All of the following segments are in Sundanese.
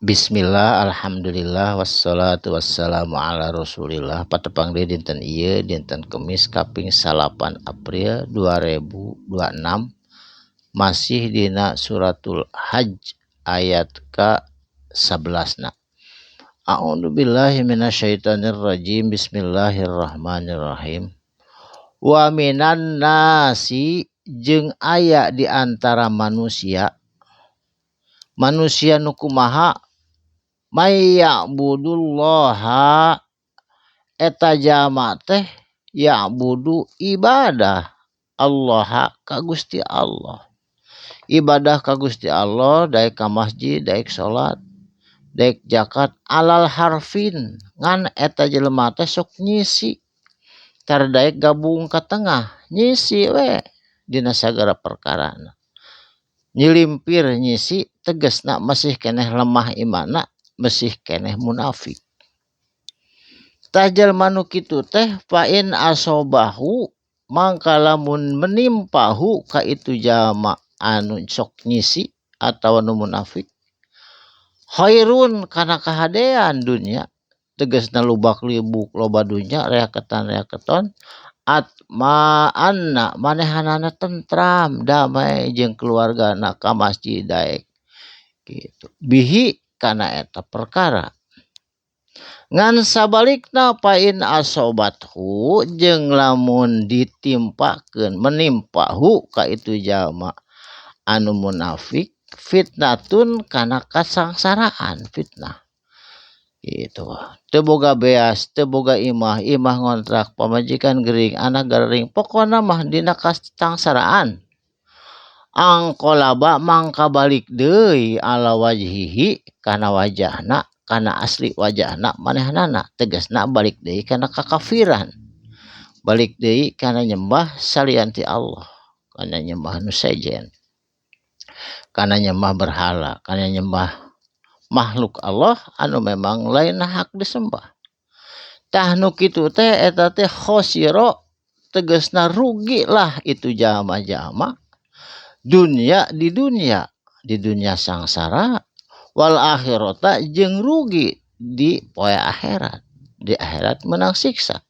Bismillah, alhamdulillah, wassalatu wassalamu ala rasulillah. Patepang deui dinten ieu, dinten Kemis kaping 9 April 2026, masih dina suratul Hajj ayat ka 11 na. A'udzu billahi minasyaitonir rajim. Bismillahirrahmanirrahim. Wa minan nasi, jeung aya di antara manusia. Manusia nu kumaha? May ya'budullaha, eta jalma teh ya'budu ibadah Allah ka Gusti Allah. Ibadah ka Gusti Allah, daek ka masjid, daek salat, daek zakat, alal harfin, ngan eta jelema teh sok nyisi, tara daek gabung ka tengah, nyisi we dina sagala perkarana. Nyilimpir, nyisi, tegesna masih keneh lemah imanna, masih keneh munafik. Tah, jalma nu kitu teh fa in asobahu, mangka lamun menimpa hu ka itu jalma anu sok nyisi atawa nu munafik, khairun, kana kahadean dunya, tegesna lubak libuk, loba dunya, reaketan reaketon, atma'anna, manehanana tentram, damai jeung keluargana, ka masjid daek kitu, bihi kana eta perkara. Ngan sabalikna, fa in asobathu, jeung lamun ditimpakeun, menimpa hu ka itu jalma anu munafik, fitnatun, kana kasangsaraan, fitnah gitu, teu boga beas, teu boga imah, imah ngontrak, pamajikan gering, anak gering, pokona mah dina kasangsaraan, angqalaba, mangka balik deui, ala wajhihi, kana wajahna, kana asli wajahna manehnana, tegasna balik deui kana kakafiran, balik deui kana nyembah salian ti Allah, kana nyembah nu sejen, kana nyembah berhala, kana nyembah makhluk Allah anu memang lain hak disembah. Tah, nu kitu teh eta teh khosiro, tegasna rugi lah itu jalma-jalma, dunia di dunia, di dunia sangsara, wal akhirata, jeung rugi di poe akhirat, di akhirat menang siksa.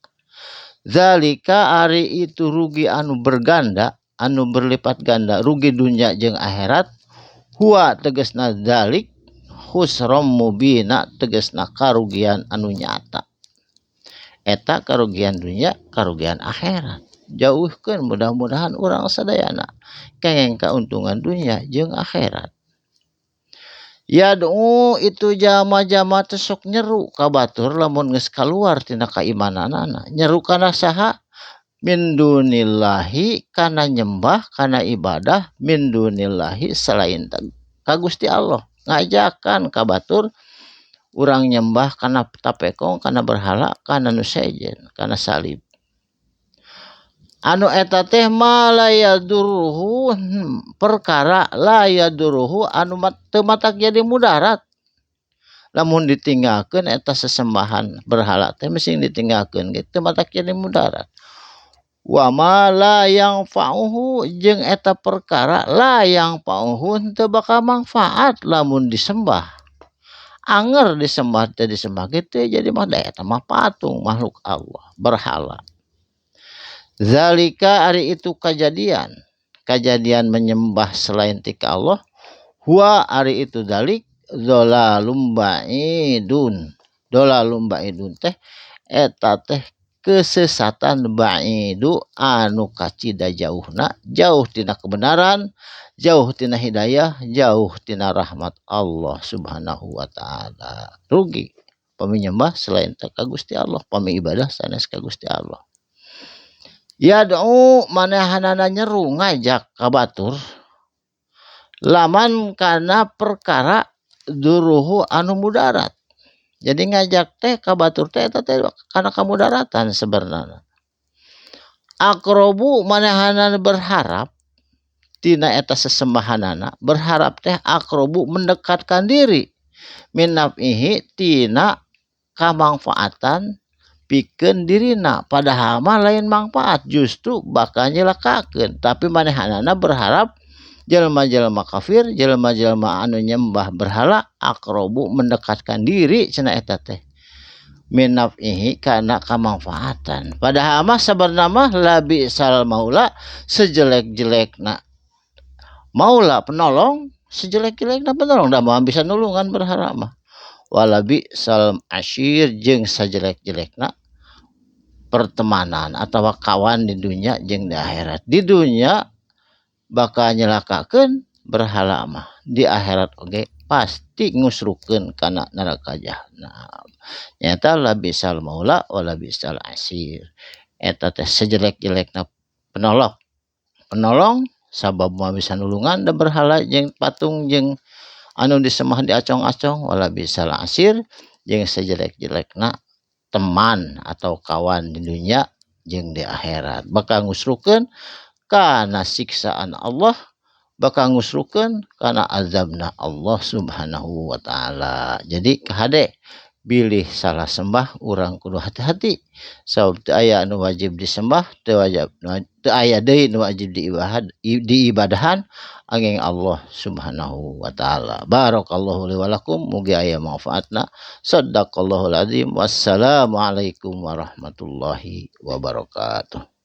Zalika, ari itu rugi anu berganda, anu berlipat ganda, rugi dunia jeung akhirat, huwa, tegasna zalik, khusram mubina, tegasna karugian anu nyata. Eta karugian dunia, karugian akhirat. Jauhkeun mudah-mudahan urang sadayana kengeng keuntungan dunia jeung akhirat. Yad'u, itu jalma-jalma teh sok nyeru ka batur lamun geus kaluar tina kaimananana. Nyeru kana saha? Min dunillahi, kana nyembah, kana ibadah, min dunillahi, selain ka Gusti Allah. Ngajakan ka batur urang nyembah kana tapekong, kana berhala, kana nu sejen, kana salib anu eta teh ma la yadurruhu, perkara la yadurruhu, anu teu matak jadi mudarat lamun ditinggalkeun eta sesembahan berhala teh. Mesing ditinggalkeun ge teu matak jadi mudarat. Wa ma la yanfa'uhu, jeung eta perkara la yanfa'uhu, teu bakal manfaat lamun disembah. Anger disembah teh, disembah ge teu jadi mah, da eta mah patung, makhluk Allah, berhala. Zalika, ari itu kajadian kajadian menyembah selain ti ka Allah, huwa, ari itu dalik, dolalum ba'idun. Dolalum ba'idun teh eta teh kesesatan, ba'idu, anu kacida jauhna, jauh tina kebenaran, jauh tina hidayah, jauh tina rahmat Allah Subhanahu wa Ta'ala. Rugi pami nyembah selain ka Gusti Allah, pami ibadah sanes ka Gusti Allah. Yad'u, manehanana nyeru, ngajak ka batur, laman, kana perkara, duruhu, anu mudarat. Jadi ngajak teh ka batur teh eta teh kana kamudaratan sebenarnya. Akrobu, manehanana berharap tina eta sesembahanana, berharap teh akrobu, mendekatkan diri, min naf'ihi, tina kamangfaatan pikeun dirina, padahal mah lain manfaat, justru bakal nyelakakeun, tapi manehanana berharap Jelema-jelema kafir, jelema-jelema anu nyembah berhala aqrabu mendekatkan diri cenah eta teh min naf'ihi kana kamangfaatan. Padahal mah sabarna mah labisal maula sejelek-jelekna maula penolong, sejelek-jelekna penolong da moal bisa nulungan berhala mah. Walabisal asyir jeung sajelek-jelekna pertemanan atau kawan di dunia jeung di akhirat. Di dunia bakal nyelakakeun berhala mah, di akhirat oge pasti ngusrukeun kana neraka jahanam. Nyata labisal maula walabisal asyir. Eta teh sejelek-jelekna penolong. Penolong sabab moal bisa nulungan da berhala jeung patung jeung anu disembah diacong-acong. Walabisal asyir jeung sejelek-jelekna teman atau kawan di dunia jeung di akhirat bakal ngusrukeun kana siksaan Allah, bakal ngusrukeun kana azabna Allah Subhanahu wa taala. Jadi kahade bilih salah sembah urang kudu hati-hati sabab teu aya anu wajib disembah, teu wajib teu aya deui nu wajib diibadahan angin Allah Subhanahu wa taala. Barakallahu li wa lakum, mugi aya manfaatna. Sadaqallahul azim. Wassalamualaikum warahmatullahi wabarakatuh.